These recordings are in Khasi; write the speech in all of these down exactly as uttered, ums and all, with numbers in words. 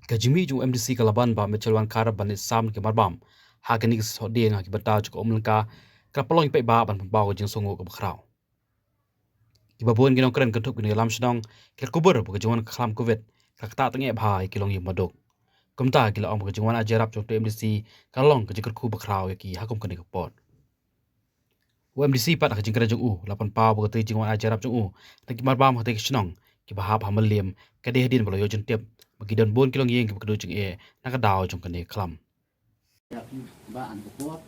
Ka jingmih jong u MDC ka Laban Bah Mitchell Wangkar ban leit sam ki marbam ha kane ka session ha ki bynta jong ka Umlynka ka la pynlong ïa ki paidbah ban pynpaw ka jingsngewnguh kaba khraw. Kiba bun ki nongkren kynthup ki nongïalam shnong ki la kubur ba ka jingwan ka khlam Covid ka la ktah tyngeh bha ïa ki longïing baduk. Kumta ki la ong ba ka jingwan ai jingïarap jong u MDC ka la long ka jingkyrkhu ba khraw ïa ki ha kum kane ka por. U MDC pat ha ka jingkren jong u la pynpaw ba katei ka jingwan ai jingïarap jong u na ki marbam ha katei ka shnong kiba hap ha Mylliem ka dei hadien ba la ïoh jingtip ba ki don bun ki longïing kiba kynduh jingeh na ka daw jong kane ka khlam. Ïa phi ba an ka por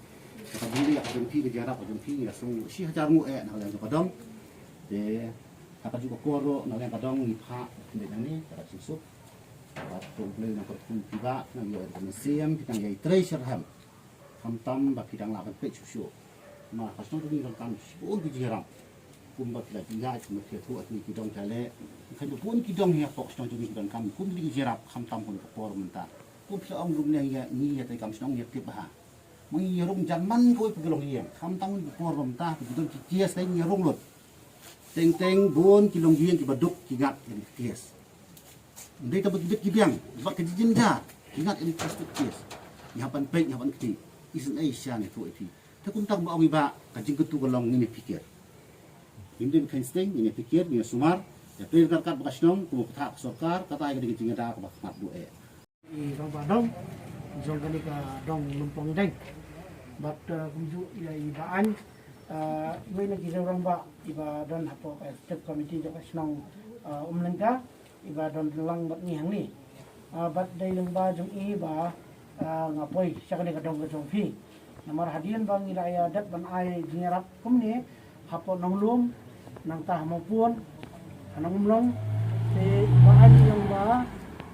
ka bun ïa ka jong phi ka jingïarap ka jong phi ïa song shi hajar nguh eh na ka liang jong ka dong. Te ha ka juh ka por ruh na ka liang ka dong ngi phah ngi nang ni ka jingsuk. Ba to U Blei nang kyrkhu phi ba nang ïoh ka mynsiem phi nang ïa trei syrhem. Khamtam ba phi dang lah ban peit shuh shuh. Ma ka shnong ka ding donkam shibun ki jingïarap. Kumba phi la jingïaid kumba phi la thuh ha kine ki dong jale. Khamtam bun ki dong hi hapoh shnong jong ngi ki donkam kum ki jingïarap khamtam ha kane ka por mynta. Kum phi la ong lum ne ngi ïa ngi ïa treikam shnong ngi ïa tip bha. Ma ngi ïa rung jan man kawei pa ki longïing khamtam ha kane ka por mynta ki don ki kies ngi ïa rung lut. Teng teng bun ki longïing kiba duk ki ngat ïa ki kies. Ndei tang ba ki bit ki biang ba ka jingim da ki ngat ïa ki kies. Ngi hap ban peit ngi hap ban kti. Isynei sha ngi thuh ïa phi. Te kumta ba ong i ba ka jingkyntu ka long ngin ïa pyrkhat. Ngim dei ban kheiñ sting ngin ïa pyrkhat ngin ïa sumar. Ïa pyrkhat kat ba ka shnong kum ka thah ka sorkar kata ïa ka dei ka jingïada kaba khmat duh eh. I rangbah dong jong kane ka dong Lumpong Deng. Bad kumjuh ïa i ba aiñ iwei na ki rangbah iba don hapoh ka executive committee jong ka shnong Umlynka. Iba don lang bad ngi hangne. Bad dei lyngba jong i ba nga poi sha kane ka dong ka jong phi. Namar hadien ba ngi la ïa dep ban ai jingïarap kumne hapoh Nonglum, nangta ha Mawpun, ha Nongmlong. Te ba ai ïa ba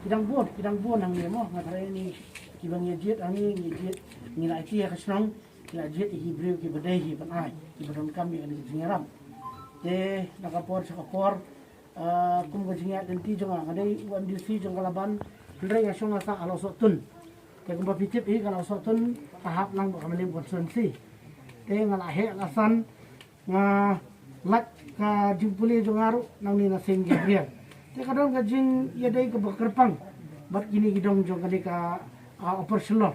ki dang bun ki dang bun hangne mo nga tharai ni kiba ngi jied hangne ngi jied ngi la ïa ka shnong ngi la jied ïa ki briew kiba dei hi ban ai kiba donkam ïa kane ka jingïarap. Te na ka por sha ka por kum ka jingïaid lynti jong nga nga dei u MDC jong ka Laban. Hynrei nga shong nga sah ha Lawsohtun. Te kumba phi tip hi ka Lawsohtun ka hap lang bad ka Mylliem constituency. Te nga la heh la san nga lait ka jingpule jong nga ruh nangne na Saint Gabriel. Te ka don ka jingïadei kaba kyrpang bad kine ki dong jong kane ka Upper Shillong.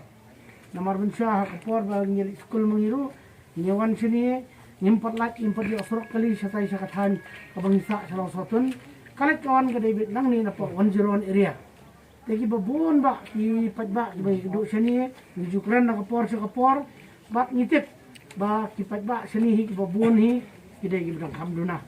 Namar mynshuwa ha ka por ba ngi leit skul ma ngi ruh ngi wan shane ngim pat lait ngim pat ïoh surok kali shatai sha ka thaiñ kaba ngi sah sha Lawsohtun. Ka leit ka wan ka dei beit nangne napoh one zero one area. Te kiba bun ba ki paidbah kiba ngi duh shane ngi ju kren na ka por sha ka por bad ngi tip ba ki paidbah shane hi kiba bun hi ki dei kiba dang kham duna.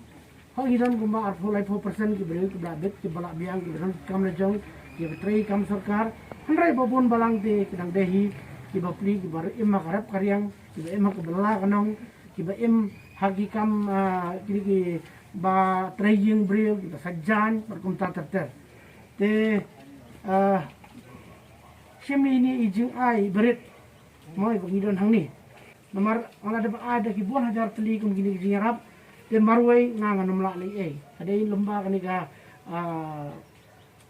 Hok ngi don kumba arphew laiphew percent ki briew kiba la bit kiba la biang kiba don ki kam la jong kiba trei kam sorkar. Hynrei ba bun balang te ki dang dei hi kiba pli kiba im ha ka rep ka riang kiba im ha ka bylla ka nong kiba im ha ki kam kine kiba trei ïing briew kiba sa jan bad kumta ter ter. Te shim ïa ine i jingai barit mo iba ngi don hangne. Namar nga la dep ai da ki bun hajar tylli kum kine ki jingïarap. Te marwei nga ngam lah leh ei. Ka dei lem bad kane ka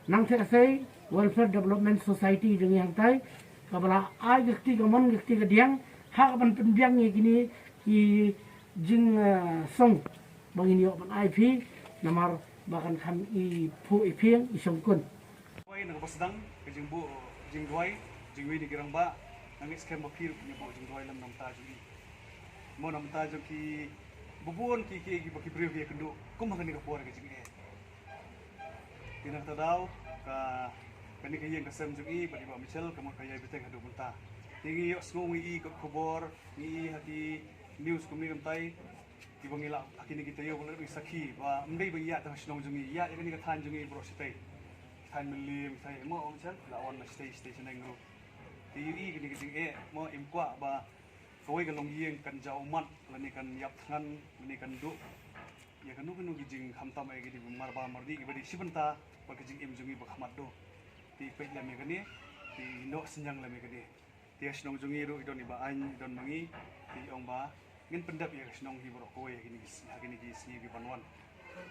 Nangtheh Sei Welfare Development Society jong ngi hangtai kaba la ai ka kti kamon ka kti kadiang ha kaban pynbiang ïa kine ki jingsong ba ngin ïoh ban ai phi namar ba kan kham i phuh i phieng i shongkun. Duwai na kaba sdang ka jingbuh jingduwai jong iwei na ki rangbah. Nga ngeit skhem ba phi ruh phin ïa buh jingduwai lem na ka bynta jong i. Mo na ka bynta jong ki bun ki ki kiba ki briew ki ïakynduh kum ha kane ka por ka jingeh. Te na kata ka daw ka kane ka ïing ka sem jong i bad i Bah Mitchell ka mut ka ïai bteng haduh mynta. Te ngi ïohsngew ngi i kot khubor ngi i ha ki news kumne kumtai. Kiba ngi lah ha kine ki taïew ba la dei sakhi ba ym dei ba ïa tang ha shnong jong ngi ïa ïa kane ka thaiñ jong ngi baroh shatei. Thaiñ Mylliem thaiñ mo ong chan la wan na shatei shatei shaneng ruh. Te ïohi kane ka jingeh mo im kwah ba kawei ka longïing kan jaw mat lane kan ïap thngan lane kan duh ïa kano kano ki jingkhamtam ïa ki dei marba mardi kiba dei shi bynta bad ka jingim jong ngi ba khmat duh. Te peit lem ïa kane te ïoh synñiang lem ïa kane. Te ha shnong jong ngi ruh i don i Bah Aiñ i don ma ngi te i ong ba ngin pyndep ïa ka shnong hi baroh kawei ha kine ki sngi ki ban wan.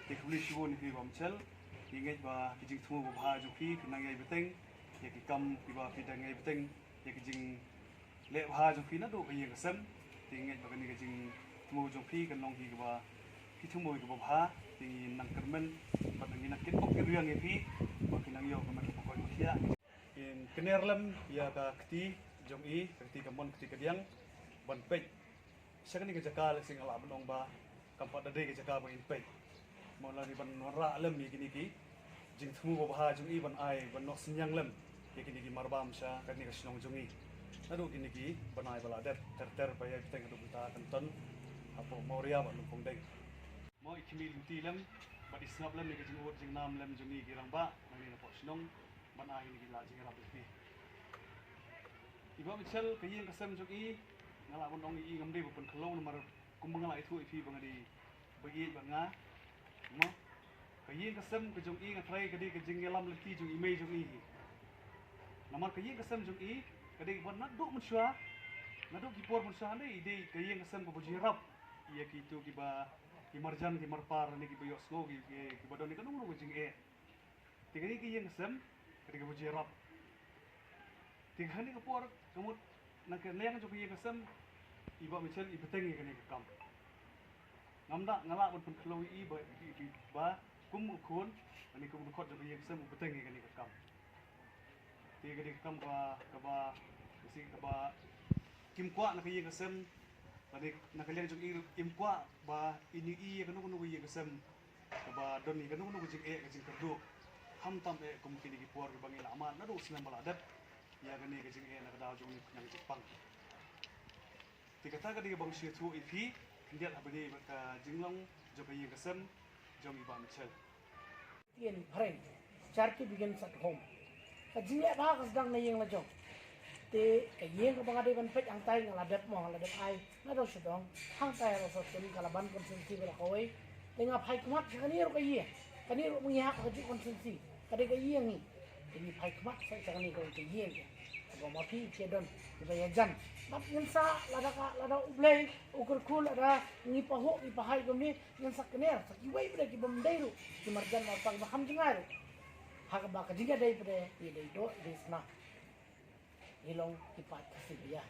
Te khublei shibun ïa phi Bah Mitchell. Ngi ngeit ba ki jingthmu babha jong phi ki nang ïai bteng ïa ki kam kiba phi dang ïai bteng ïa ki jingleh bha jong phi naduh ka ïing ka sem. Te ngi ngeit ba kane ka jingthmu jong phi kan long hi kaba phi thmu ïa kaba bha. Te ngi nang kyrmen bad ngi nang kit bok kit riang ïa phi ba phi nang ïoh ka met ka pokoi ba khiah. Kner lem ïa ka kti jong i, ka kti kamon kti kadiang, ban peit sha kane ka jaka. Lehse nga lah ban ong ba kam pat da dei ka jaka ba ngin peit. Mo, la ni ban wanrah lem ïa kine ki jingthmu babha jong i, ban ai ban noh synñiang lem ïa kine ki marbam sha kane ka shnong jong i. Naduh kine ki bnai ba la dep ter ter ba ïa bteng haduh mynta kan ton hapoh Mawria bad Lympung Deng. Mo, i khmih lynti lem bad i sngap lem ïa ka jingud jingnam lem jong i ki rangbah nangne napoh shnong ban ai ïa kine ki lad jingïarap ïa phi. I Bah Mitchell, ka ïing ka sem jong i, nga lah ban ong ïa i ngam dei ba pynkhloh namar kumba nga la ïathuh ïa phi ba nga dei ba ïeit bad nga. Mo, ka ïing ka sem ka jong i nga trai ka dei ka jingïalam lynti jong i mei jong i hi. Namar ka ïing ka sem jong i ka dei ba naduh mynshuwa, naduh ki por mynshuwa, hynrei i dei ka ïing ka sem kaba ju ïarap ïa kito kiba, ki marjan ki marpar ne kiba ïohsngew ki, ki, kiba don ïa kano kano ka jingeh. Te kane ka ïing ka sem ka dei kaba ju ïarap. Te kane ka por ka mut na ka liang jong ka ïing ka sem, i Bah Mitchell i bteng ïa kane ka kam. Ngam da, nga lah ban pynkhloh ïa i ba, i, i, ba kum u khun, lane kum u dkhot jong ka ïing ka sem u bteng ïa kane ka kam. Te ka dei ka kam kaba, kaba, ka si kaba kim kwah na ka ïing ka sem, lane na ka liang jong i ruh im kwah ba in ïohi ïa kano kano ka ïing ka sem kaba don ïa kano kano ka jingeh ka jingkyrduh. Khamtam eh kum kine ki por kiba ngi la mad naduh u snem ba la dep ïa kane ka jingeh na ka daw jong une u khñiang jingpang. Te kata ka dei kaba nga shu ïathuh ïa phi khyndiat haba ïadei bad ka jinglong jong ka ïing ka sem jong i Bah Mitchell. Ïa phareng, charity begins at home. Ka jingleh bha ka sdang na ïing la jong. Te ka ïing kaba nga dei ban peit hangtai nga la dep mo, nga la dep ai. Naduh sha dong, hangtai ha Rosorkun, ka Laban constituency ba la kawei. Te nga phai khmat sha kane ruh ka ïing. Kane ruh ma ngi hap ha kajuh constituency. Ka dei ka ïing ngi. Te ngi phai khmat sha, sha kane ka, ka ïing. Kaba ma phi phi don kiba ïajan. Bad ngin sa lada ka, lada U Blei u kyrkhu, lada ngi pahuh ngi pahai kumne, ngin sa kner sa kiwei pat de kibym dei ruh, ki marjan marpa ba kham jngai ruh. Ha kaba ka jingïadei pat de ïadei doh ïadei sna. Ngi long ki paid Khasi ba ïa.